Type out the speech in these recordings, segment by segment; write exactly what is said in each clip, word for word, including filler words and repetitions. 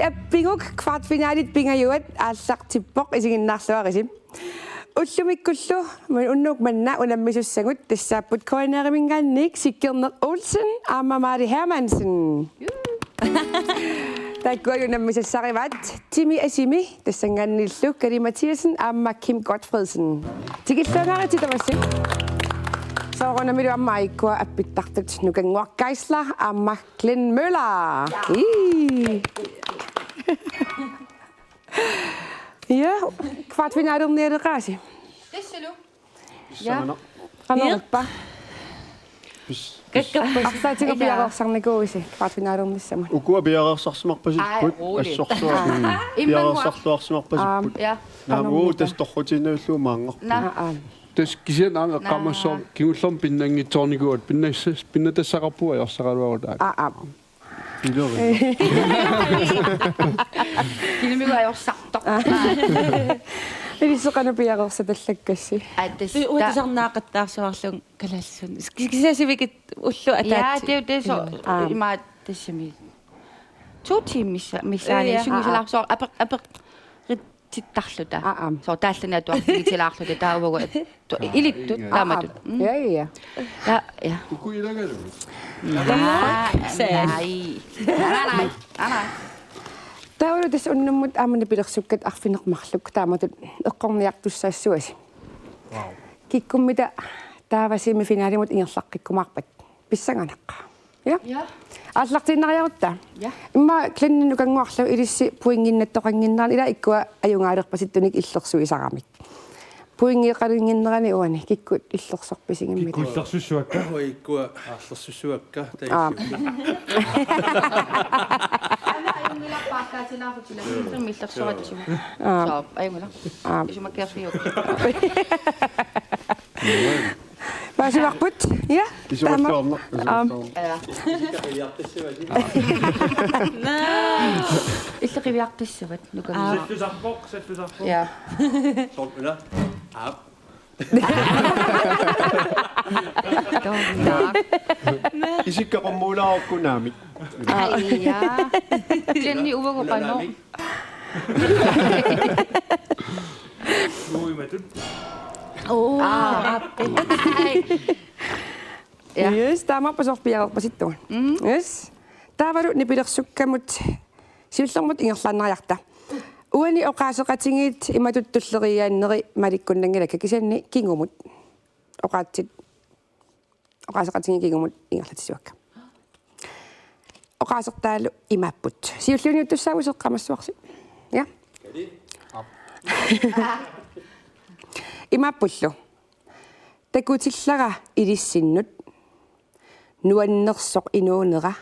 Appiguk kvartfinalit pingajuat aallartippoq, isiginnaarluarisi. Ullumikkullu unnuk manna unammisussagut tassaapput K N R-iminngaanniit Sikkerneq Olsen aamma Mari Hermansen. Taakkua unammisassarivaat Timi Asimi tassanngaanniillu Kali Mathiassen aamma Kim Gottfriedsen. Tikilluangaaritsi tamassi. Soorunamilu aamma aajuku appittartut Nukannguaq Geisler aamma Glenn Møller. Ii. Ja, kvartfinalernialeqaasi. Tassalu. Ja. Sananeq. Qanoruppa? Pis. Kakkappus. Arsaatigut piareersarnikuuisi kvartfinalernissamut. Ukua piareersarsimarpasipput. Aa, roligt. Assorsuaq. Aa. Mm. Immanngua. Piareersarluarsimarpasipput. Aa. Ja. Naamik, uu, qanormita? Tassa torrutiinnarlugu maanngarput. Naa. Aa, aa. Tassa kisianni aamma eqqaamassaaq. Naa. Kingullermik pinnanngitsoornikuuat pinnassas-, pinnatassaqarpugut ajorsaraluarutta. Aa, aa. Ilori. Kinamigu ajorsartoq. Ilissi qanoq piareersatallakkassi? Aa, tassa. Uatisarnaaqattaarsuarlugu kalaallisut. Kisianni sivikit ulloq ataatsip. Ja, det er jo det, så. Aa. Imaat tassami. To timer missa-, missaani. Ja. Sungiusalaarsuar apeq-, apeqqutittarluta. Aa, aa. Soorlu taallani atuarfigitilaarluta taava uagut at-, to-, aa, ilittut, aa, taamatut. Aa. Mm. Ja, ja. Ja, ja. Uku ilagalugit. Aa, nej. Nej, nej, nej. Taavalu tassa unnummut aamma nipilersukkat arfineq-marluk taamatut eqqorniartussaassuasi. Wow. Kikkummita taava semifinalimut ingerlaqqikkumaarpat? Pissanganaq. Ja. Ja. Aallartiinnariarutta. Ja. Immaqa Glenn Nukannguarlu ilissi pointinnattoqannginnerani, ila ikkua ajugaalerpasittunik illersuisaramik. Pointeqalinnginnerani uani kikkut illersorpisigimmita? Kikkut illersussuakka? Oi, ikkua aallersussuakka. Aa. Taissukkut. Aana ajunngilaq paakkaatilaarutila. Illersortisimu. Aa. Soo, ajunngilaq. Aa. Isumakkeerfiuk. Paasivarput. Ja. Isumalluarneq. Aam. Isumalluarneq. Ja. Illit qiviartassavat, Nukanngua. Sallusarpoq, sallusarpoq. Ja. Soorlu una. Aap. Toornaaq. Isikka qummuulaarukku naamik. Ai, ja. Jenny uagut qanoq. Naamik. Uimatut. Oo. Aa. Ai. Ja. Yes, taamaappoq soorlu piareerpasittugut. Mm. Yes. Taavalu nipilersukkamut siullermut ingerlaannariarta. Uani oqaaseqatigiit imatut tulleriiaanneri malikkunnanngilakka, kisianni kingumut. Oqaatsit. Oqaaseqatigiit kingumut ingerlatsisuakka. Oqaasertaalu imaapput. Siulliuniuttussaavusi eqqaamassavarsi. Ja? Imaappullu. Takutillara ilissinnut. Nuannersoq inuunera.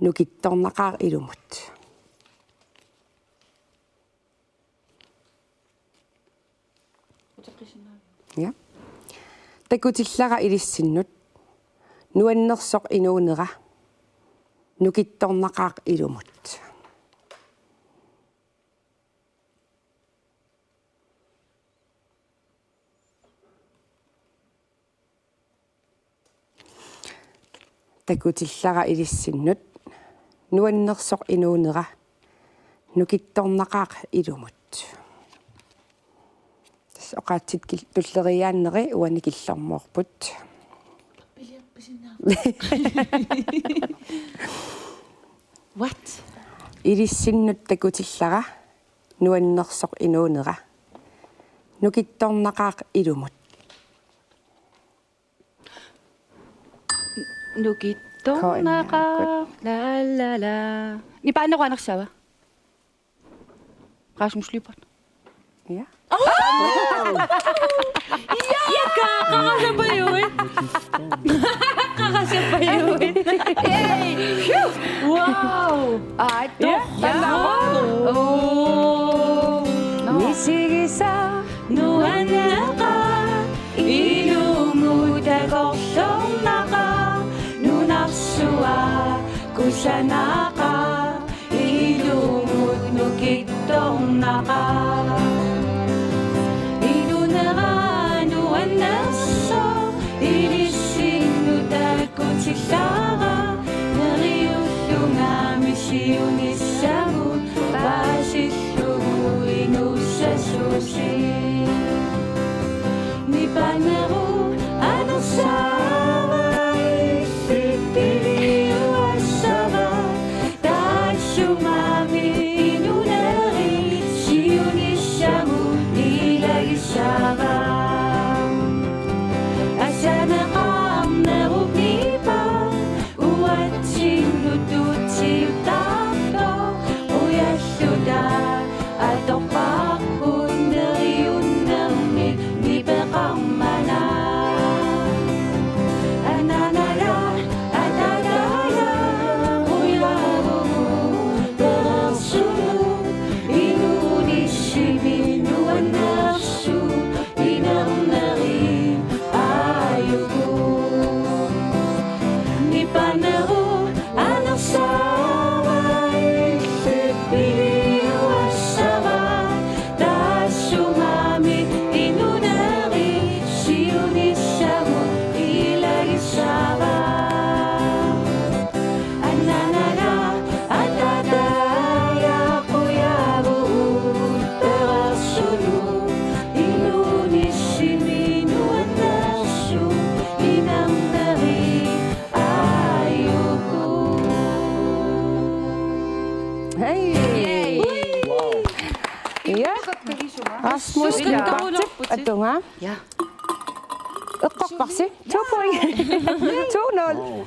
Nukittornaqaaq ilumut. Ja. Takutillara ilissinnut. Nuannersoq inuunera. Nukittornaqaaq ilumut. Takutillara ilissinnut. Nuannersoq inuunera. Nukittornaqaaq ilumut. Tassa oqaatsit kil-, tulleriiaanneri uani killormoorput. What? Ilissinnut takutillara. Nuannersoq inuunera. Nukittornaqaaq ilumut. Nukittornaqaaq, la, la, la. Nipaannerup anersaava? Rasmus Lyberth. Ja. Ja, ka-, qarasapajui. Qarasapajui. Yay. Phew. Wow. Aa, ja. Wow. Oo. Nå. Misigisaq nuanneqaaq, ilumut takorloornaqaaq, nunarsuaq kusanaqaaq, ilumut nukittornaqaaq. Inuunera nuannersoq, ilissinnut takutillara, neriullunga misilinnut Kyntarulerputit. Atunga. Ja. Eqqorparsi. To point. To nul. Wow.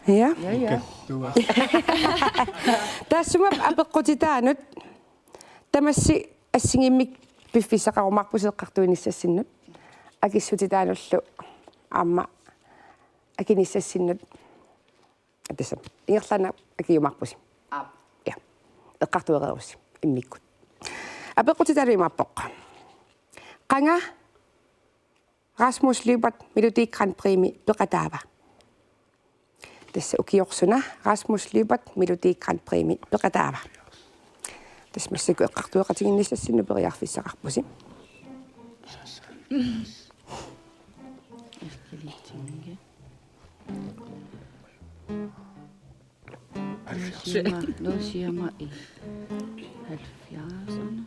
Ja. Ja, ja. Taassuma apeqqutitaanut tamassi assigiimmik piffissaqarumaarpusi eqqartuinissassinnut. Akissutitaanullu aamma akinissassinnut. Tassa. Ingerlaannaq akiumaarpusi. Aap. Ja. Eqqartuereerussi immikkut. Apeqqutitaalu imaappoq. Qanga Rasmus Lyberth Melodi Grand Priximi peqataava? Tassa ukioq suna Rasmus Lyberth Melodi Grand Priximi peqataava? Tassa massakkut eqqartueqatigiinnissassinnut periarfissaqarpusi. Halvfjerdserne. Nu siger mig, nu siger mig i halvfjerdserne.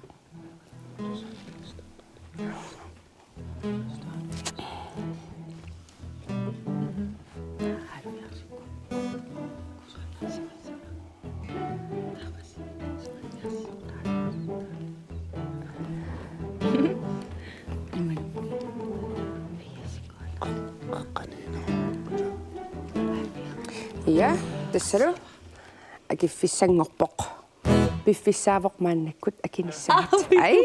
Ja, tassalu. Akiffissanngorpoq. Piffissaavoq maannakkut akinissamut. Ai.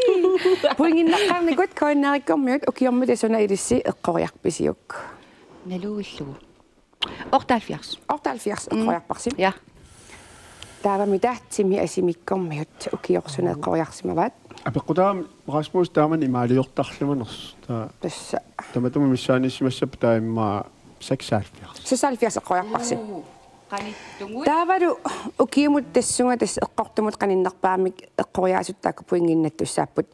Pointinnaqqaarnikut K N R-ikkormiut ukiormita suna ilissi eqqoriarpisiuk? Naluillugu. Otteoghalvfjerds. Otteoghalvfjerds. Mm. Eqqoriarparsi. Ja. Taavami taava Timi Asimikkormiut ukioq suna eqqoriarsimavaat? Apeqqutaavoq Rasmus taamani imaaliortarlumanersoq. Taa-, tassa. Tamatuma missaanissimassappat taava immaqa seksoghalvfjerds. Seksoghalvfjerds eqqoriarparsi. Uu, qanittugut. Taavalu ukiumut tassunga tassa eqqortumut qaninnerpaamik eqqoriaasut taakku pointinnatussapput.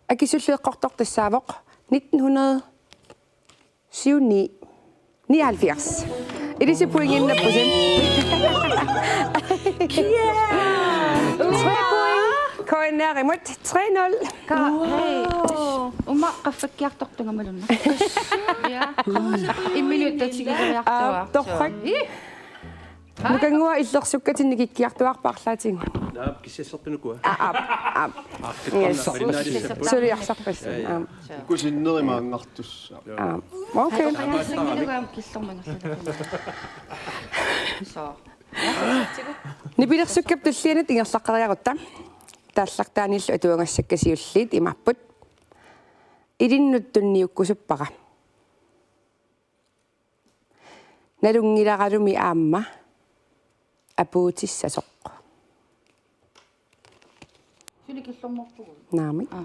Akissullu eqqortoq tassaavoq nitten hundrede syv ni. Nioghalvfjerds. Ilissi pointinnapput. Tre point. K N R-imut tre nul. Ka-, hej. Wow. Uuma qaffakkiartortunga malunnarpoq. Ja. Imminut tatigileriartuaartoq. Aa, torrak. Ih. Nukannguaq illersukkatit nikikkiartuaarput arlaatigut. Naap, kissassertunuku. Aa, aap, aap. Aap, yes. Suliassarpassuit. Ja, ja. Aap. Suu. Kusinneri maanngartussaq. Aap. Okay. Aa, killormangerlunga. Suu. Nipilersukkap tullianut ingerlaqqeriarutta. Taallartaaniillu atuagassakka siulliit imaapput: Ilinnut tunniukkusuppara. Nalunngilaralumi aamma apuutissasoq. Suli killormorpugut. Naamik. Aa.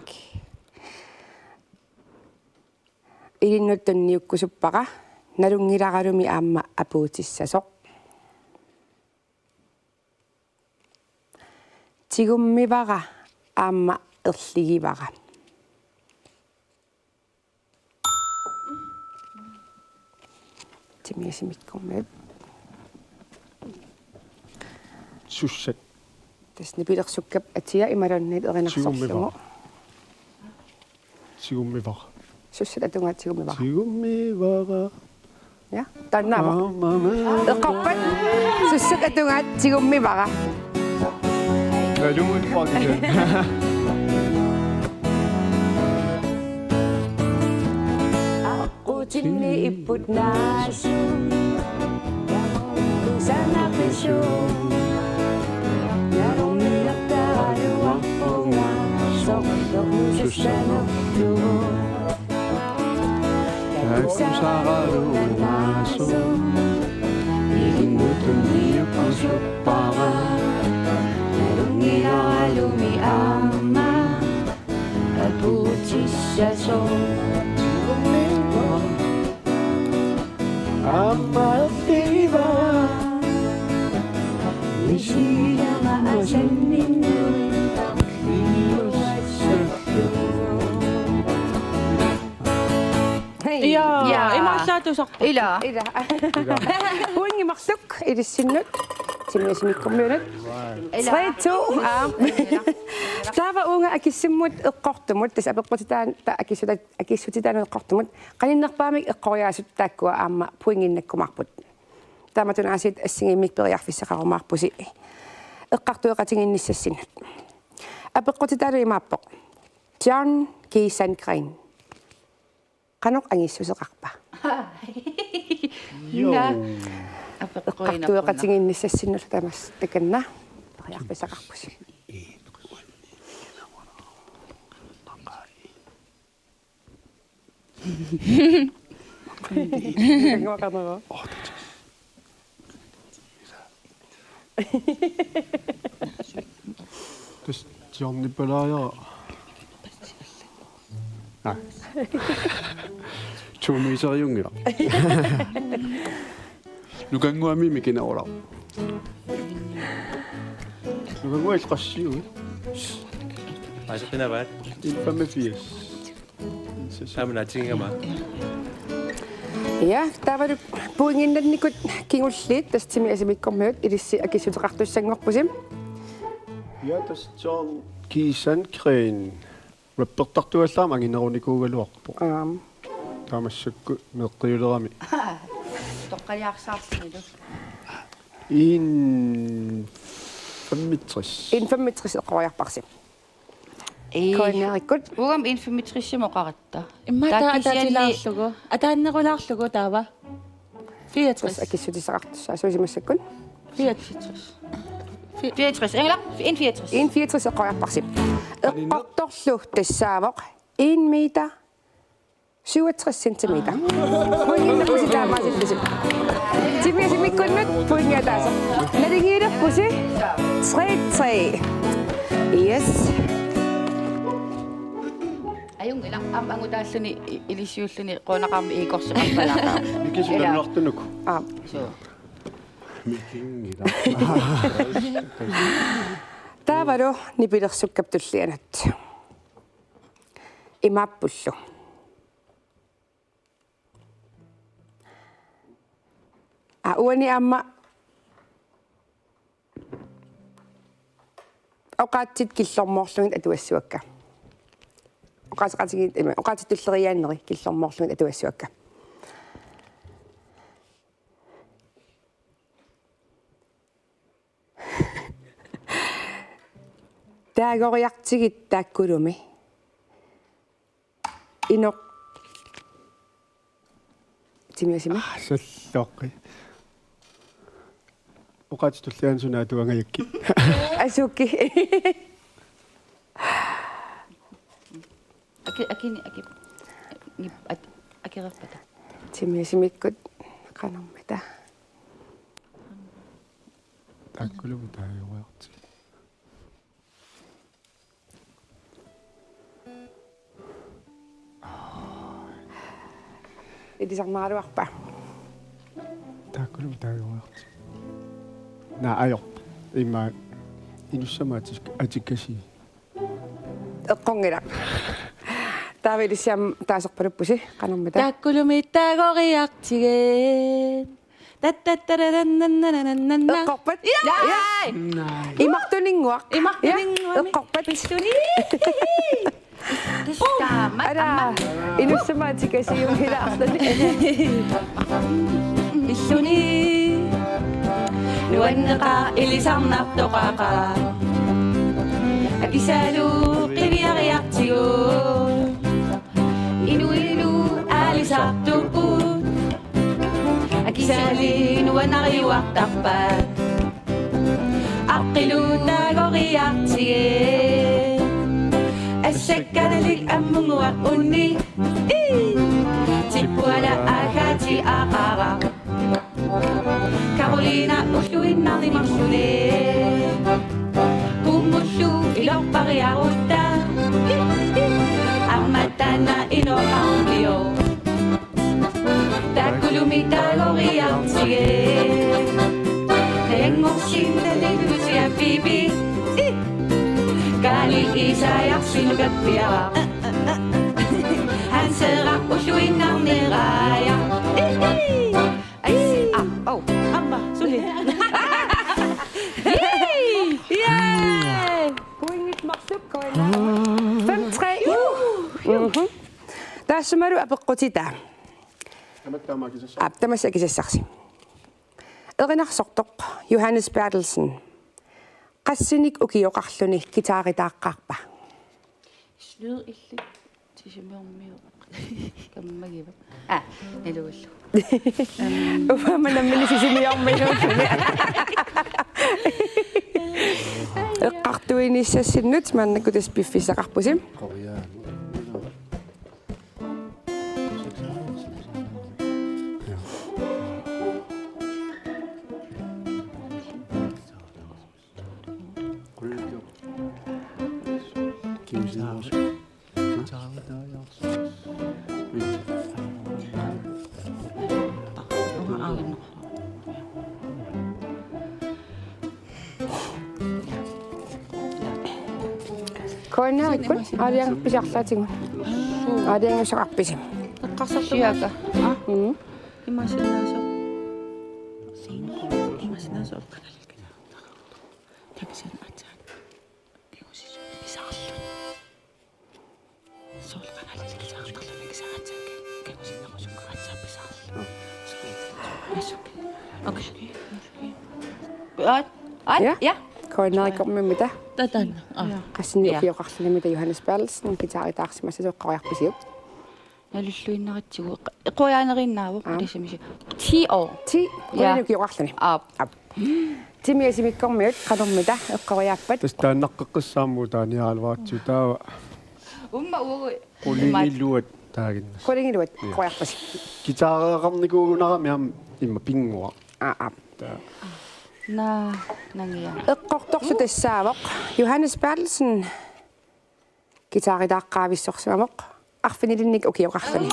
Ilinnut tunniukkusuppara, nalunngilaralumi aamma apuutissasoq. Tigummivara aamma erligivara. Timi Asimikkormiut. Sussat. Tassa nipilersukkap atia imaluunniit erinarsorlugu. Tigummivara. Tigummivara. Sussat atugaat tigummivara. Tigummivara. Ja, taannaavoq. Aamma. Eqqorpat? Sussat atugaat tigummivara. Nalunngilaralumi. Aqutsinni ipput naasut. Sanaqisut. Nalornilertaraluarpunga sorleq sussanerlugu. Takusaraluarnaasut. Ilinnut tunniukkusuppara. Nalunngilaralumi aamma apuutissasoq. Aamma erligivara. Misigilerama asanninnermi. Hej. Ja, ja. Imaallaat tusarpoq. Ila. Ila. Pointit marluk ilissinnut. Timi Asimikkormiunut. Ila. Tre to. Aa. Taava uunga akissummut eqqortumut, tassa apeqqutitaan-, ta-, akissuta-, akissutitaanut eqqortumut qaninnerpaamik eqqoriaasut taakkua aamma pointinnakkumaarput. Taamatut aasiit assigiimmik periarfissaqarumaarpusi eqqartueqatigiinnissassinnut. Apeqqutitaalu imaappoq: John G. Sandgreen. Qanoq angissuseqarpa? Joo. Naa. Apeqquinappunna. Eqqartueqatigiinnissassinnullu tamassi takanna. Periarfissaqarpusi. Tassa Johnny Palaaja. Nej. To meteriunngilaq. Nukannguami mikinerulaq. Nukannguaq illit qassiuit? Aaseqinavaat. En femogfirs. Saamuna atigigama. Ja, taavalu pointinnannikut kingulliit tassa Timi Asimikkormiut ilissi akissuteqartussanngorpusi. Ja, tassa John G. Sandgreen. Rappertartuallaamik anginerunikuugaluarpoq. Aam. Taava massakkut meeqqiulerami. Toqqaliarsaarlunilu. En femogtres. En femogtres eqqoriarparsi. Ii. K N R-ikkut. Uanga en femogtres-imik oqaratta. Immaqa taava kisianni ataatilaarlugu. Ataannerulaarlugu taava. Fireogtres. Tassa akissutissaqartussaasuusi massakkut. Fireogtres. Fi- Fireogtres. Ingammik? En fireogtres. En fireogtres eqqoriarparsi. Eqqortorlu tassaavoq en meter syvogtres centimeter. Pointinnarpusi taamaasillusi. Timi Asimikkunnut pointi ataaseq. Naligiilerpusi tre tre. Yes. Ajunngilaq, aamma angutaalluni i-, ilissiulluni quunaqarmi iikorsiqarpalaaqaaq. Mikisup. Ila. Annertunuku. Aap. Suu. Mikinngilaq. Taavalu nipilersukkap tullianut. Imaappullu. Aa, uani aamma oqaatsit killormoorlugit atuassuakka. Oqaaseqatigiit, ima, oqaatsit tulleriiaanneri killormoorlugit atuassuakka. Taagoriartigit taakkulumi. Inoq. Timi Asimi. Aa, salloqqi. Oqaatsit tulliani suna atuangajakkit? Asuki. Aki, akini, aki, ngip-, at-, akererpata. Timi Asimikkut qanormita. Taakkulumi taaguartigit. Ilisarnaraluarpa? Taakkulumi taaguartigit. Naa, ajorpoq. Immaqa inussama atik-, atikkasii. Eqqunngilaq. Taava ilissiamma taaserpaluppusi, qanormita? Taakkulumi taagoriartigit. Tattattaranananananana. Eqqorpat? Jaa! Jaa! Imartuninnguaq. Imartuninnguami. Jaa, eqqorpat? Pissuni. Tassa taama. Ala, amma. Inussama atikasiunngilaarluni. Pissuni. Nuanneqaaq ilisarnartoqaqaaq. Akisaalu qiviariartigu. Inuilu aalisartuupput. Akisaali nuannariuartarpaat. Aqqilu taagoriartigit. Assakkanalik ammunguaq unni. Ii. Tippuala aagaati aaqaaraq. Karoliina ulluinnarni marlunni. Kummullu ilorpariarutta. Aamma taanna inoqarmioq. Taakkulumi taagoriartigit. Najanngorsinnaallusi apiipi. Kaali isaajarsinukappiara. Hanseeraq ulluinnarniaraq. Ai, ah, oh, aamma, suli. Yay! Yay! Pointit marluk K N R. Fem tre. Mhm. Taassumalu apeqqutitaa. Tamatta taama akisassaq. Aap, tamassi akisassarsi. Erinarsortoq Johannes Berthelsen. Qassinik ukioqarluni guitaritaaqaarpa? Lyd illit sisimiormiut. Kammagiva. Ah, nalugullu. Uanga nammineq sisimiormiuulluni. Eqqartuiniassassinnut maannakkut tassa piffissaqarpusi. Koinnaarikkut aalajangerpisi arlaatigut. Aalajangersoqarpisi? Eqqarsarlugu. Siaka. Mm. Imaassinnaasoq. Imaassinnaasoq. Takusinnaasaat. Iusisoq. Isaarlu. Soorlu qangali kisaartarluni kisaatsaakka. Kangusinnerusukkaraatsaappisaarlu. Soorlu. Okay. Aat. Aat. Ja. Ja. Koinnaarikkormiummita. Tataanna. Aa. Qassinik ukioqarluni, mita Johannes Berthelsen, guitaritaarsimassasoq, eqqoriarpisiuk? Nalulluinnaratsigu. Eqqoriaaneriinnaavoq. Aa. Tassami. Ti år. Ti. Ja. Qulinik ukioqarluni. Aap. Aap. Timi Asimikkormiut, qanormita eqqoriaappat? Tassa taannaqqeqqissaarmut taaniaraluaratsigu taava. Umma uagut. Qulingiluat taaginnassaaq. Qulingiluat, ja, eqqoriarpasi. Guitareqarnikuugunarami aamma immaqa pinnguaq. Aa, aa. Taava. Naa, nangia. Eqqortorlu tassaavoq Johannes Berthelsen. Guitaritaaqqaavissorsimavoq arfinilinnik ukioqarluni.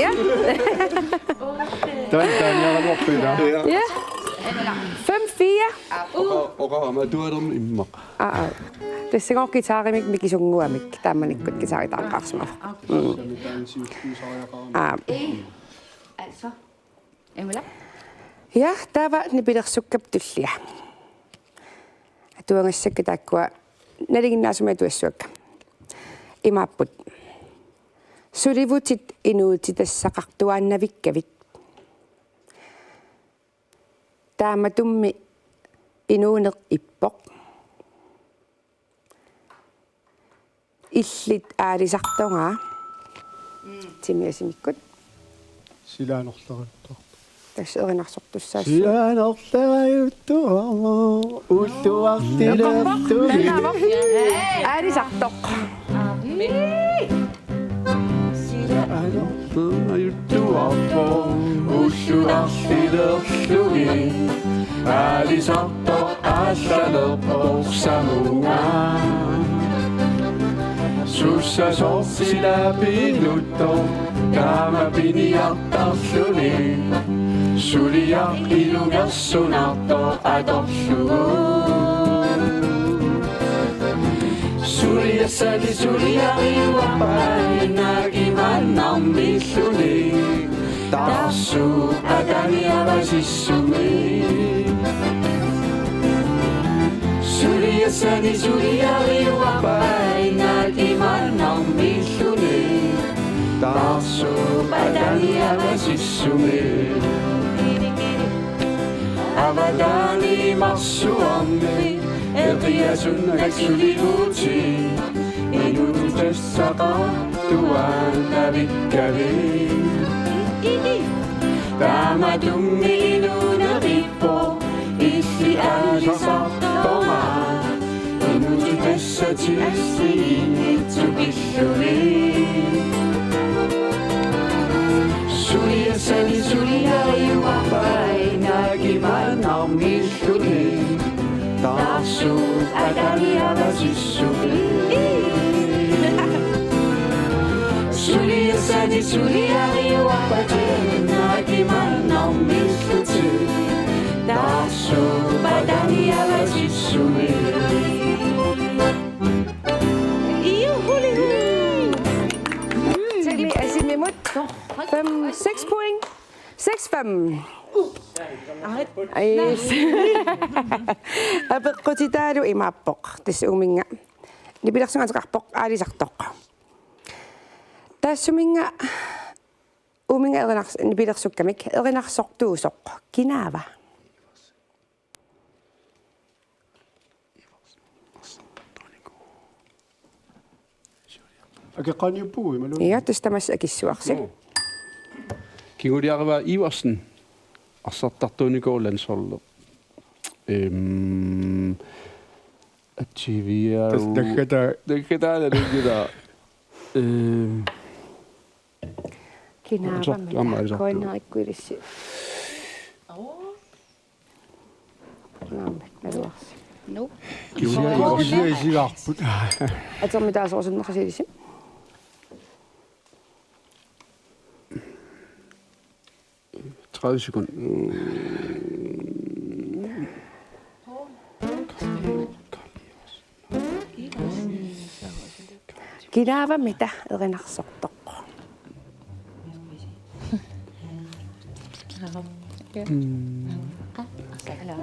Ja. Taanna taaniaraluarput ilaa. Ja. Fem fire. Oqa-, oqarama atualermi immaqa. Aa, aa. Tassagooq guitarimik mikisunnguamik taamanikkut guitaritaaqqaarsimavoq. Mm. Aa. Altså. Ingula? Ja, taava nipilersukkap tullia. Atuagassakka taakkua nalinginnaasumik atuassuakka. Imaapput: Sulivutit inuutitassaqartuaannavikkavit. Taamatummi inuuneq ippoq. Illit aalisartoraa. Mm. Timi Asimikkut. Sila anorlerajuttuarpoq. Tassa erinarsortussaassaaq. Sila anorlerajuttuarpoq. Ulluartilerlugit. Aalisartoq. Sila anorlerajuttuarpoq. Ulluartilerlugit. Aalisartoq aallalerpoq samunga. Sussasoq sila pinuttoq taama piniartarluni. Suliaq ilungersunartoq atorlugu. Suliassani suliariuarpaa imaannarmilluni. Taarsuup atani avasissumi. Suliassani suliariuarpaa imaannarmilluni. Taarsuup atani avasissumi. Avataani imarsuarmi eqiasunnaq sulivutit. Inuutitassaqartuaannavikkavit. Taamatummi inuuneq ippoq illit aalisartoraa. Inuutitassat issinnitsut pillugit. Suliassani suliariuarpaa imaannarmilluni. Taarsuup atani avasissumi. Suliassani suliariuarpaa imaannarmillutit. Taarsuup atani avasissumi. Iuhulihu! Timi Asimimut. Fem, seks point. Seks fem. Ais. Apeqqutitaalu imaappoq. Tassa uuminnga nipilersunga ateqarpoq aalisartoq. Taassuminnga uuminnga erinars-, nipilersukkamik erinarsortuusoq kinaava? Akeqqaaniuppugut imaluunniit? Ja, tassa tamassi akissuarsi. Kinguliarivaa Iversen. Arsartartuunikuuvoq landsholdet. Ehm, Achiviau. Tassa takkata. Takkata, takkata. Ehm. Kinaavami. Aamma, aamma. Koinarikkut ilissi. Naamik, aluarsi. Nu. Kisianni, kisianni isigaarput. Atermi taasorusunnersi ilissi. tredive sekunder. Mm. Kinaavamita erinarsortoq?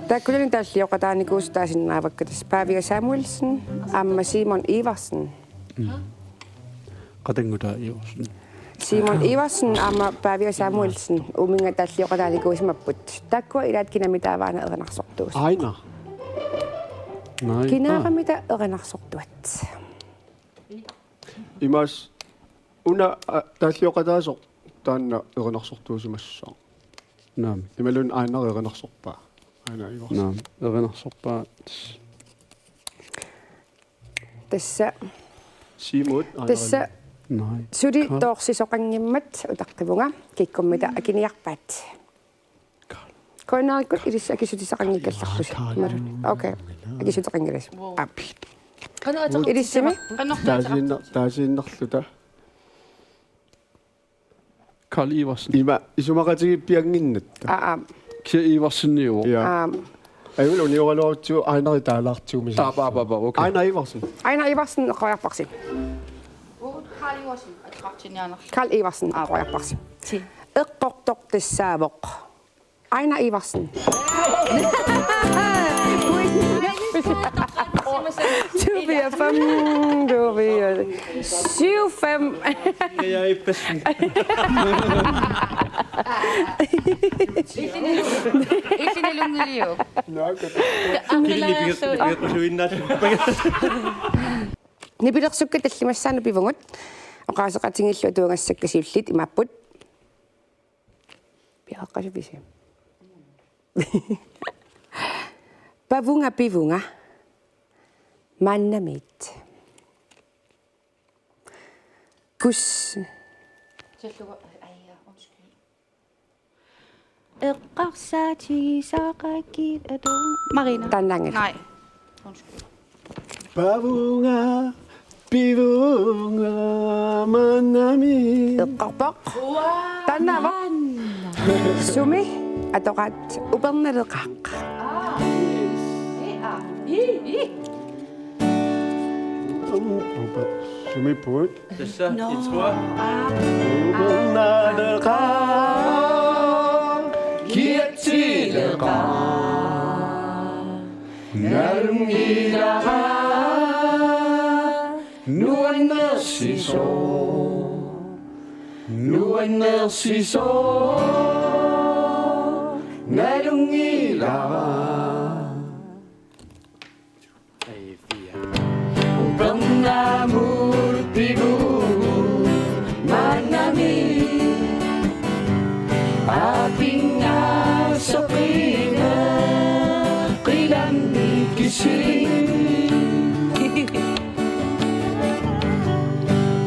Taakkunani taallioqataanikuusut taasinnaavakka tassa Pavia Samuelsen aamma Simon Iversen. Qatanngutaa Iversen. Simon Iversen aamma Pavia Samuelsen uuminnga taallioqataanikuusimapput. Taakkua ilaat kinamitaava aana erinarsortuusut? Aina. Nej. Kinaavamita erinarsortuat? Imaas una, a, taallioqataasoq taanna erinarsortuusimassaaq. Naamik. Imaluunniit aana erinarsorpaa. Aana Iversen. Naamik. Erinarsorpaa. Tassa. Siumut, aana. Tassa. Nej. Suli Karl. Toorsisoqanngimmat utaqqivunga kikkummita akiniarpaat. Koinarikkut ilissi akissutissaqanngikkallarpusi. Karl. Okay. Akissuteqanngilasi. Wow. Aap. Qanoq ateqartitama? Ilissimi? Qanoq ateqartitama? Taasiinna-, taasiinnarluta. Karl Iversen. Ima isumaqatigiippiannginnatta. Aa, aa. Kisianni Iversen jo. Ja. Aa. Ajugalu unioraluarutsigu Einari taalaartigu misa. Aa, aa, aa, aa, okay. Einar Iversen. Einar Iversen eqqoriarparsi. Uagut Karl Iversen ateqartinniarnerlu. Karl Iversen eqqoriarparsi. Ti. Eqqortoq tassaavoq Einar Iversen. To fire fem, to fire syv fem. Ja, jeg er bedst. Illinilunngiliuk. Nå, godt. Nipilersukkat tallimassaannut pivugut. Oqaaseqatigiillu atuagassakka siulliit imaapput. Piareqqasupisi? Pavunga pivunga. Maannamiit. Kus. Salluga, aja, undskyld. Eqqarsaatigisaqakkit atu. Marina. Taannaanngilaq. Nej. Undskyld. Pavunga, pivunga, maannamiit. Eqqorpoq. Taannaavoq. Sumi atoraat? Upernaleqaaq. Sumiippugut? Tassa, nå, intro. Upernaleqaaq, kiatsileqaaq, nalunngilara, nuannersisoq, nuannersisoq, nalunngilara. Upernaamut pivugut maannamiit. Aappinnga soqutigineq qilammi kisilinni.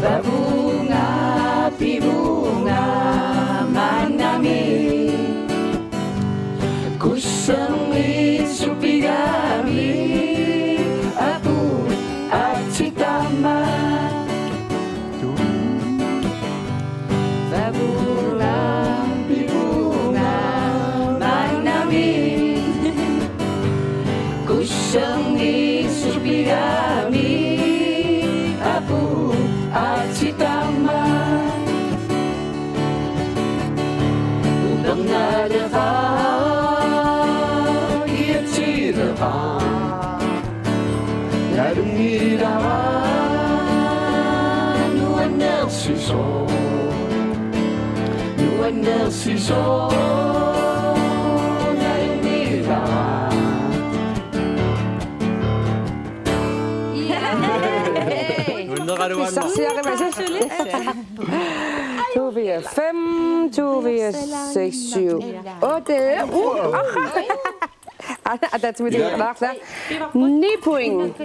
Pavunga pivunga maannamiit. Kusserngit supigaamik apuut aatsitaama. Pavunga pivunga maannamiit. Kusserngit supigaamik apuut aatsitaama. Upernaleqaaq, kiatsileqaaq, nalunngilara, nuannersisoq, nuannersisoq, nalunngilara. Yay! Pissarsiarimasi. To, fire, fem, to, fire, seks, syv, otte. Uh, aha. Aa, aa, der er til mit, der er klar. Ni point.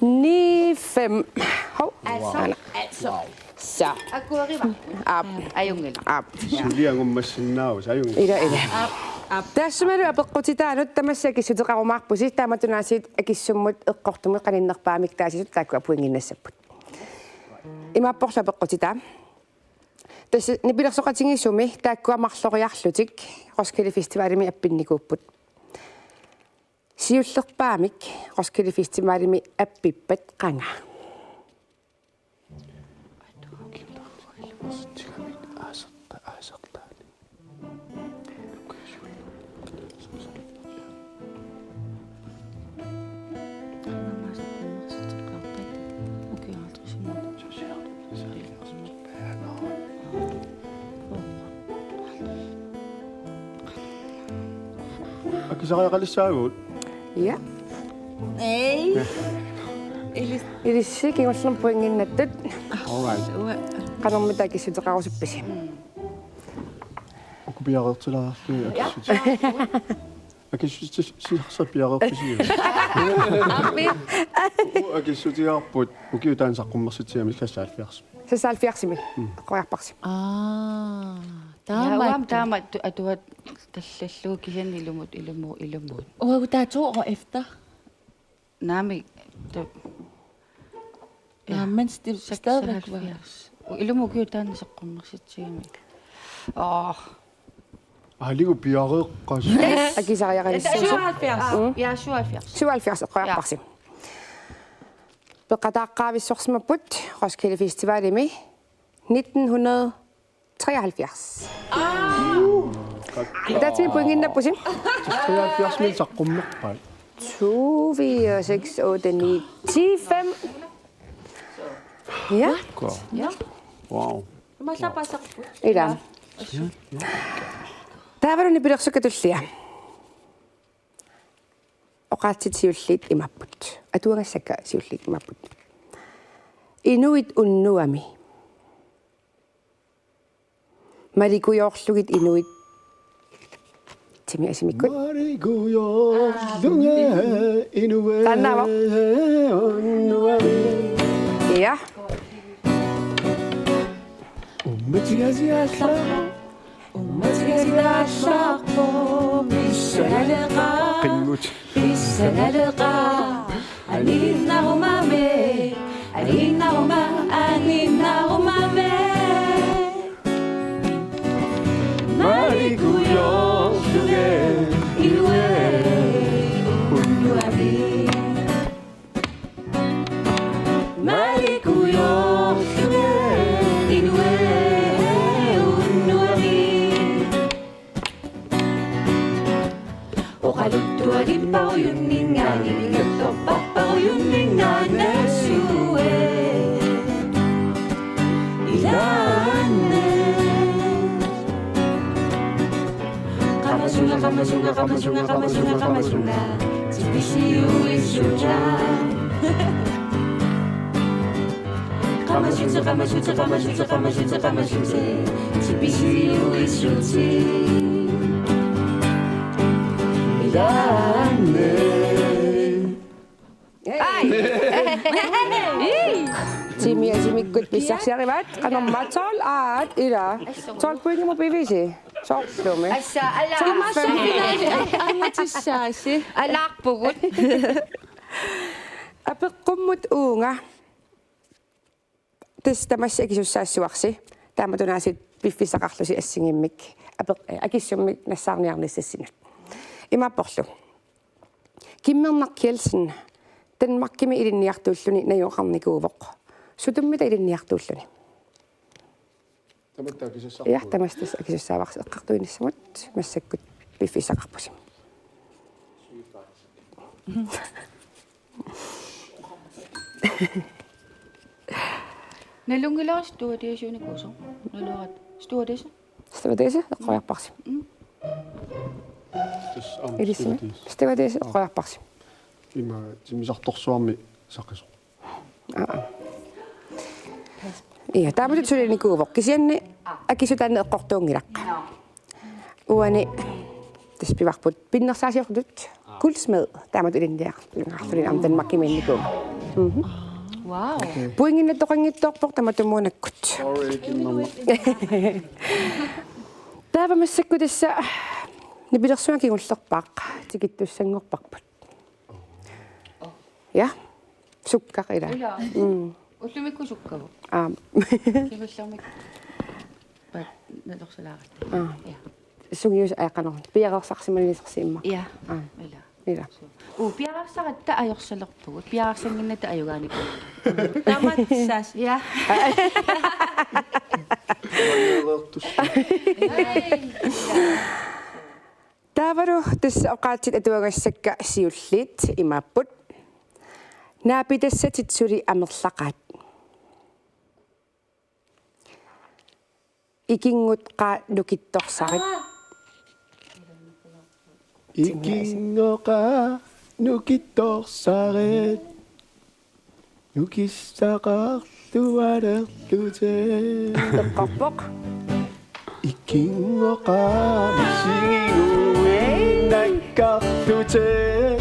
Ni fem. Hov. Altså, altså. Så. Akueriva. Aap. Ajunngilaq. Aap. Suliangummassinnaavoq, ajunngilaq. Ila, ila. Aap, aap. Tassumalu apeqqutitaanut tamassi akissuteqarumaarpusi, taamatut aasiit akissummut eqqortumut qaninnerpaamik taasisut taakkua pointinnassapput. Imaapporlu apeqqutitaa. Tassa nipilersoqatigiissumi taakkua marloriarlutik Roskilde Festivalimi appinnikuupput. Siullerpaamik Roskilde Festivalimi appippat qanga? Akisariaqalissaagut? Ja. Ei. Ilis- Ilissi kingullermik pointinnattut. All right. Qanormita akissuteqarusuppisi? Uku piareertilaarlugit akissuti. Akissuti-, si-, si-, piareertisiuk? Aammi. Uku akissutigaarput ukiup taanna saqqummersitsigamik seksoghalvfjerds. Seksoghalvfjerdsimi. Mm. Eqqoriarparsi. Aa, taama. Ja, uanga taama atu-, atuat tallallugu kisianni ilumut, ilumut, ilumut. Uagut taava to år efter. Naamik, tu-, ja, men sti-, stadigvæk var. Seksoghalvfjerds. Ilumut ukiup taanna saqqummersitsigamik. Åh. Aaligu piareeqqas. Akisariaqalissaaq. Syvoghalvfjerds. Mm. Ja, syvoghalvfjerds. Syvoghalvfjerds eqqoriarparsi. Ja. Peqataaqqaavissorsimapput Roskilde Festivalimi nitten hundrede treoghalvfjerds. Ataatsimik pointinnappusi. Treoghalvfjerdsimi saqqummerpaat. To, fire, seks, otte, ni, ti, fem. Ja. Wow. Wow. Ila. Taavalu nipilersukkat tullia. Oqaatsit siulliit imaapput. Atuagassakka siulliit imaapput. Inuit unnuami. Malikujoorlugit inuit. Timi asimikkut. Malikujoorlugit inuit. Taannaavoq. Unnuami. Ja. Ummatigaasiaalla. Ummatigaasiaalla. Pissanaleqaaq. Qinngut. Pissanaleqaaq. Aniinnarumami. Aniinnaruma-, aniinnarumami. Malikujoorlugit inuit unnuami. Malikujoorlugit inuit unnuami. Oqaluttualippalujunninngaanniit, iluattorpalujunninngaanniit, nassuiaat. Ilaanni. Qamasunga, qamasunga, qamasunga, qamasunga, qamasunga. Tipisiuissuta. Qamasuti, qamasuti, qamasuti, qamasuti, qamasuti. Tipisiuissuti. Ilaanni. Ai. Timi asimikkut pissarsiarivaat, qanormaa tolv aat ila. Tolv pointimut pivisi. Soorlumi. Assa, ala. Tolv fem. Alaarpugut. Apeqqummut uunga. Tassa tamassi akisussaassuarsi. Taamatut aasiit piffissaqarlusi assigiimmik. Apeq-, eh, akissummik nassaarniarnissassinnut. Imaapporlu. Kimmernaq Kjeldsen Danmarkimi ilinniartuulluni najugaqarnikuuvoq. Sutummi taava ilinniartuulluni? Tamatta akisussaavarsi. Ja, tamatta akisussaavarsi eqqartuinissamut massakkut piffissaqarpusi. Nalunngilara stewardesseunikuusoq. Naluara stewardesse. Stewardesse, eqqoriarparsi. Mm. Tassa aamma ilisimi. Stewardesse. Stewardesse, eqqoriarparsi. Ima timmisartorsuarmi saqisoq. Aa. Ja, taamatut sulinikuuvoq. Kisianni akisut taanna eqqortuunngilaq. Uani tassa pivarput pinnersaasiortut guldsmed taamatut ilinniarluni aamma Danmarkimiinnikuuvoq. Mhm. Wow. Pointinnattoqanngitsoorpoq tamatumuunakkut. Taava massakkut tassa nipilersuaq kingullerpaaq tikittussanngorparput. Ja. Sukkaq ila. Ila. Mm. Ullumikkut sukkavoq. Aap. Kingullermik. Pat nalorsalaarat. Aap. Ja. Sungius ajaqanerun. Piareersarsimanisarsiimma. Ja. Aap. Ila. Ila. Uu, piareersaratta ajorsalerpugut. Piareersannginnatta ajugaanikuugut. Tamat saas. Ja. Taavalu tassa oqaatsit atuagassakka siulliit imaapput. Naapitassatit suli amerlaqaat. Ikinngoqaaq nukittorsarit. Ikinngoqaaq nukittorsarit. Nukissaqarlualerlutit. Eqqorpoq. Ikinngoqaaq misiginguinnakkarlutit.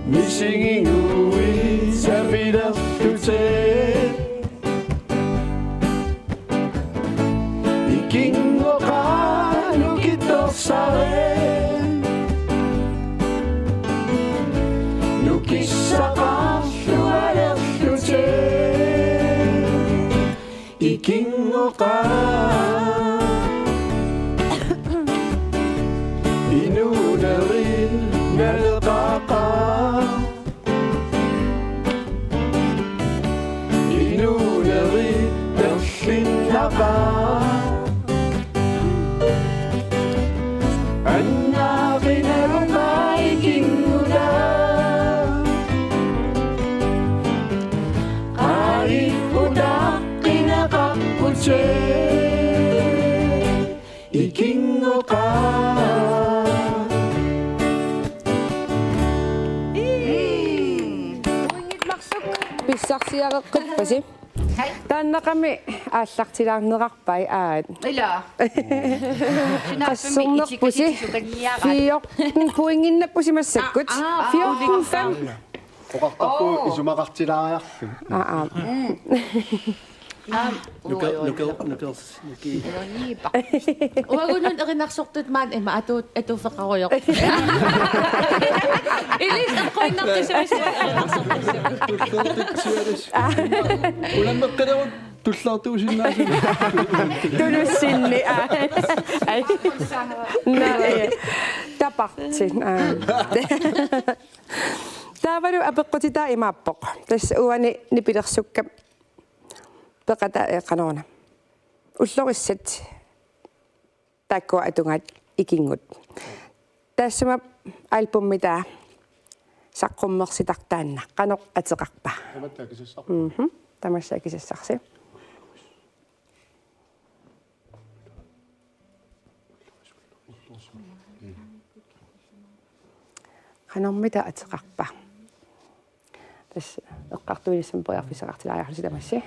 Misiginguit sapilerlutit. Ikinngoqaaq nukittorsarit. Nukissaqarlualerlutit. Ikinngoqaaq. Inuunerit naleqaqaat. Inuunerit erlinnaqaat. Annaaqinalunnga ikinngutaa. Qaa utaqqinaqarputit. Ikinngoqaaq. Ii. Uinngitmarsuk. Pissarsiareqqippasi. Hai. Taannaqami aallartilaarnerarpai aat. Ila. Qassernerpusi. Sukanniarat. Fjorten pointinnappusi massakkut. Aa, aa, fjorten fem. Oqartarpugut isumaqartilaariarluni. Aa, aa. Nuker, nuker, nuker, nuki. Uagunnut erinarsortut maani ima atu-, atuuffeqarujoq. Ilis eqquinnartussavassi erinarsortussavassi. Tullertutsialis. Unammeqqilerut tullertuusinnaasunga. Tulussinni, aa. Ai. Naa, ja. Tapartin, aa. Taavalu apeqqutitaa imaappoq. Tassa uani nipilersukkat peqataat, ee, qanoruna. Ullorissat taakkua atugaat ikinngut. Taassuma albummitaa saqqummersitartoq taanna. Qanoq ateqarpa? Tamatta akisassarput. Mhm. Tamassi akisassarsi. Qanormita ateqarpa? Tassa eqqartuinissamut periarfissaqartilaariarlusi tamassi.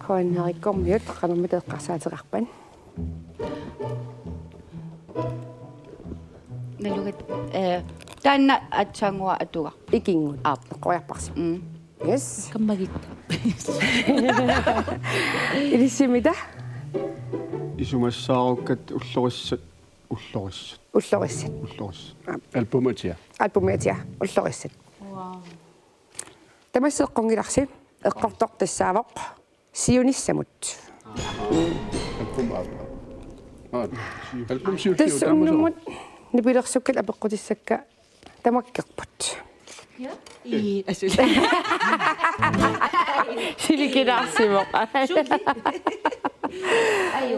Qujanarikkormiut, qanormita eqqarsaateqarpat? Nalugat, eh, taanna aatsaannguaq atuga. Ikinngut. Aap. Eqqoriarparsi. Mm. Yes. Kammagitta. Ilissi mita? Isumassaarukkat ullorissat, ullorissat. Ullorissat. Ullorissat. Aap. Albumit atia. Albumit atia. Ullorissat. Wow. Tamassi eqqunngilarsi. Eqqortoq tassaavoq siunissamut. Album aap. Aa, album siulliu. Tassa taamasoq. Unnummut nipilersukkat apeqqutissakka tamakkerput. Ja? Ii, asuli. Silikilaarsimavoq.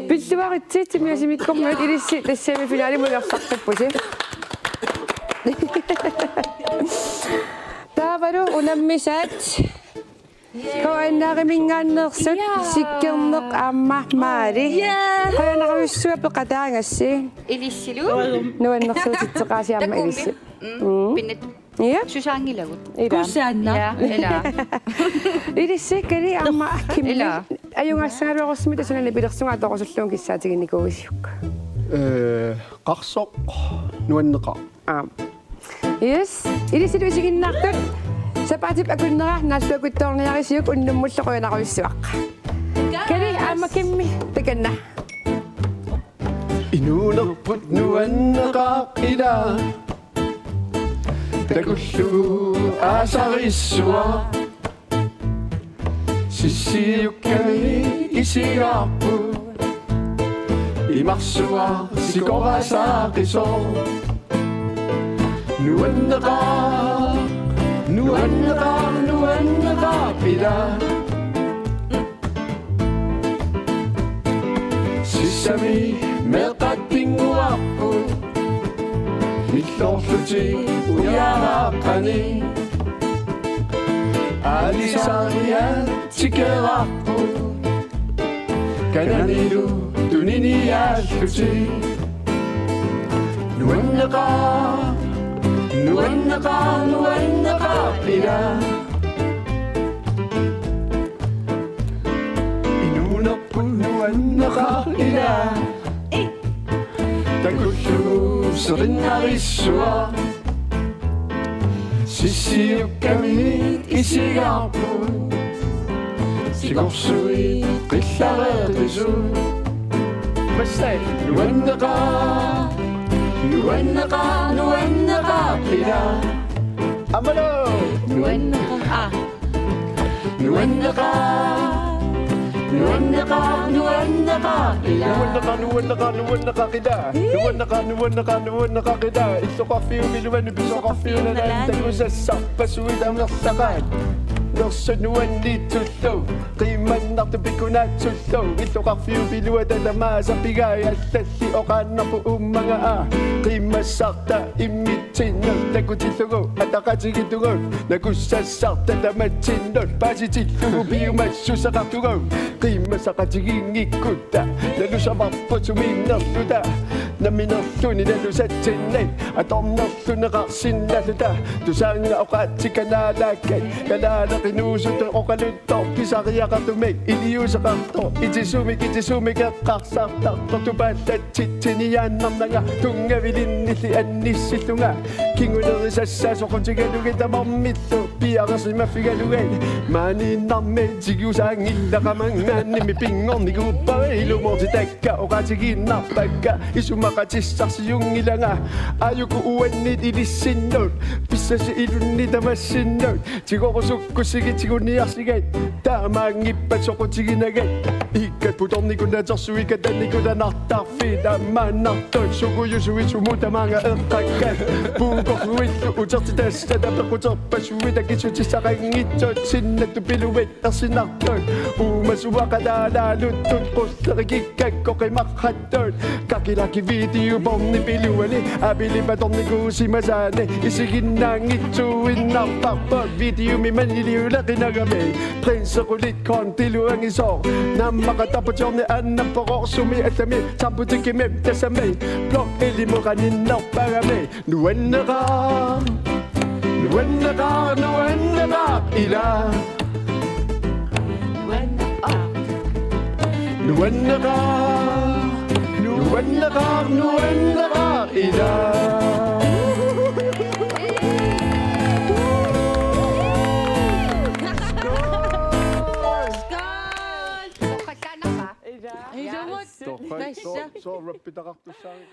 Pilluaritsi, timiasimikkormiut ilissi tassami finalimut ulersartippusi. Taavalu unammisaat. K N R-iminngaanneersut. Ja. Sikkerneq aamma Maali. Ja. Qujanarujussuaq peqataagassi. Ilissilu. Nuannersuutitseqaasi aamma Takuummi. Ilissi. Mm. Mm. Pinnat. Ja. Susaanngilagut. Ila. Kusanaq. Ja, ila. Ilissi Kali aamma Kimmi. Ila. Ajugaassagaluarusumik tassa una nipilersunga atorusullugu kissaatiginikuuisiuk. Eh, qarsoq nuanneqaaq. Aap. Yes. Ilissilu isiginnaartut. Sapaatip akunnera naalluakutsoorniarisiuk unnummullu qujanarujussuaq. Kali aamma Kimmi takanna. Inuunerput nuanneqaaq ila. Takullugu aasarissuaq. Sissiukkamini isigaarput. Imarsuaq sikorasaaqisoq. Nuanneqaaq, nuanneqaaq, nuanneqaaq ila. Sissami meeqqat pinnguarput. Nilloorlutik ujaraaqqani. Aalisariat tikeraarput. Kananilu tuniniaallutik. Nuanneqaaq, nuanneqaaq, nuanneqaaq ila. Inuunerput nuanneqaaq ila. Takullugu serinnarissuaq. Sissiukkamini isigaarput. Sikorsuit qillareeqisut. Massai. Nuanneqaaq, nuanneqaaq, nuanneqaaq ila. Amalo. Nuanneqaaq. Nuanneqaaq. Nuanneqaaq, nuanneqaaq ila. Nuanneqaaq, nuanneqaaq, nuanneqaaq ila. Nuanneqaaq, nuanneqaaq, nuanneqaaq ila. Illoqarfiup iluani pisoqarfiup nalaani takusassarpassuit amerlaqaat. Nersut nuanniitsullu. Qiimannartut pikkunaatsullu. Illoqarfiup iluata tamaasa pigai allalli oqaannarpoq uummaga aa. Qiimmassarta immitsinnut takutillugu ataqatigiittugut. Nakussassarta tamatsinnut paasitillugu piumassuseqartugut. Qiimmassaqatigiinngikkutta nalusavarput sumiinnerluta. Nammineerluni nalusatsinnik atornerluneqarsinnaalluta. Tusaannga oqaatsit kalaalaakkat, kalaaleq inuusuttut oqaluttoq pisariaqartumik iliuuseqartoq. Itisumik, itisumik eqqarsartartoq tupaallatsitsiniaannarnanga tunngavilinnilli annissillunga. Kingunerisassaat soqutigalugit tamarmillu piareersimaffigalugit. Maaniinnarmi tigusaanngillat qamanngaannimi pinngornikuuppara ilumoortitaakka oqaatigiinnarpakka isumaqatissarsiunngilanga. Aajuku uannit ilissinnut pissasi ilunni tamassinnut. Tigorusukkussigit tiguniarsigit. Taamaanngippat soqutiginagit. Ikkat putornikut natersuit katannikut anartarfiit. Taamaannartut sukujusuit sumut tamaanga eqqakkat. Puukorsuillu utertitassat tapeqquterpassuit akissutissaqanngitsut. Sinnattut piluit ersinartut. Uumasuaqalaalaaluttut qullerikikkat koqimaqqattut. Kakerlakki videobåndip iluani aapilipatornikuusimasaani isiginnaanngitsuinnartarpoq videomi maniliuleqinagami. Prinsequlit kondiluangisoq. Naammaqa taputorni annappororsumi allami. Sambutikkimi tassami. Blok ilimuqaninnerpagami. Nuanneqaaq, nuanneqaaq, nuanneqaaq ila. Nuanneqaaq, nuanneqaaq, nuanneqaaq ila. Skål! Skål! Ilumut. Torrak, so, so, rappitaqartussaavik.